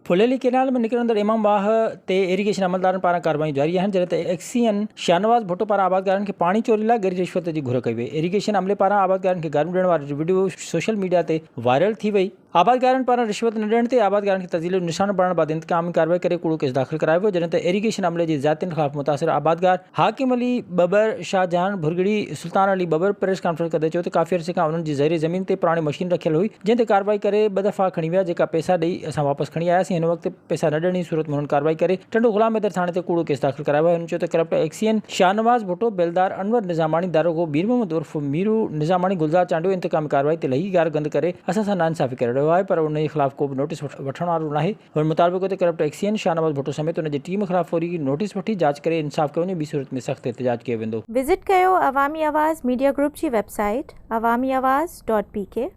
Phuleli canal ۾ نڪرندڙ امام واهه تي ايريگيشن عملدارن پاران ڪارروايون جاري آهن، جڏهن ته ايڪسيئن شاهنواز ڀٽو پاران آبادگارن کي پاڻي چوري لاء ڳري رشوت جي گهر ڪئي وئي. ايريگيشن عملي پاران آبادگارن کي گاريون ڏيڻ واري وڊيو سوشل ميڊيا تي وائرل ٿي وئي. آبادگارن پاران رشوت نه ڏيڻ تي آبادگارن کي تذليل جو نشانو بڻائڻ بعد انتقامي ڪارروائي ڪري ڪوڙو ڪيس داخل ڪرايو ويو، جڏهن ته ايريگيشن عملي جي زيادتين خلاف متاثر آبادگار حاڪم علي ٻٻر، شاهجهان ڀرڳڙي، سلطان علي ٻٻر پريس ڪانفرنس ڪندي چيو ته ڪافي عرصي کان انهن جي زرعي زمين تي پراڻي مشين رکيل هئي جنهن تي ڪارروائي ڪري ٻه دفعا کڻي ويا جيڪا پئسا ڏئي اسان واپس کڻي آياسين هن وقت پئسا نه ڏيڻ جي صورت ۾ هنن ڪارروائي ڪري ٽنڊو غلام حيدر ٿاڻي تي ڪوڙو ڪيس داخل ڪرايو آهي هنن چيو ته ڪرپٽ ايڪسيئن شاهنواز ڀٽو، بيلدار انور نظاماڻي، داروغو مير محمد عرف ميرو نظاماڻي، گلزار چانڊيو انتقامي ڪارروائي تي لهي گار گند ڪري اسان سان ناانصافي ڪري رهيو آهي پر انهي خلاف ڪو به نوٽيس وٺڻ وارو ناهي. هن مطالبو ڪيو ته ڪرپٽ ايڪسيئن شاهنواز ڀٽو سميت ان جي ٽيم خلاف فوري نوٽيس وٺي جاچ ڪري انصاف ڪيو وڃي ٻي صورت ۾ سخت احتجاج ڪيو ويندو. وزٽ ڪيو عوامي آواز ميڊيا گروپ جي website Awami Awaz dot P K.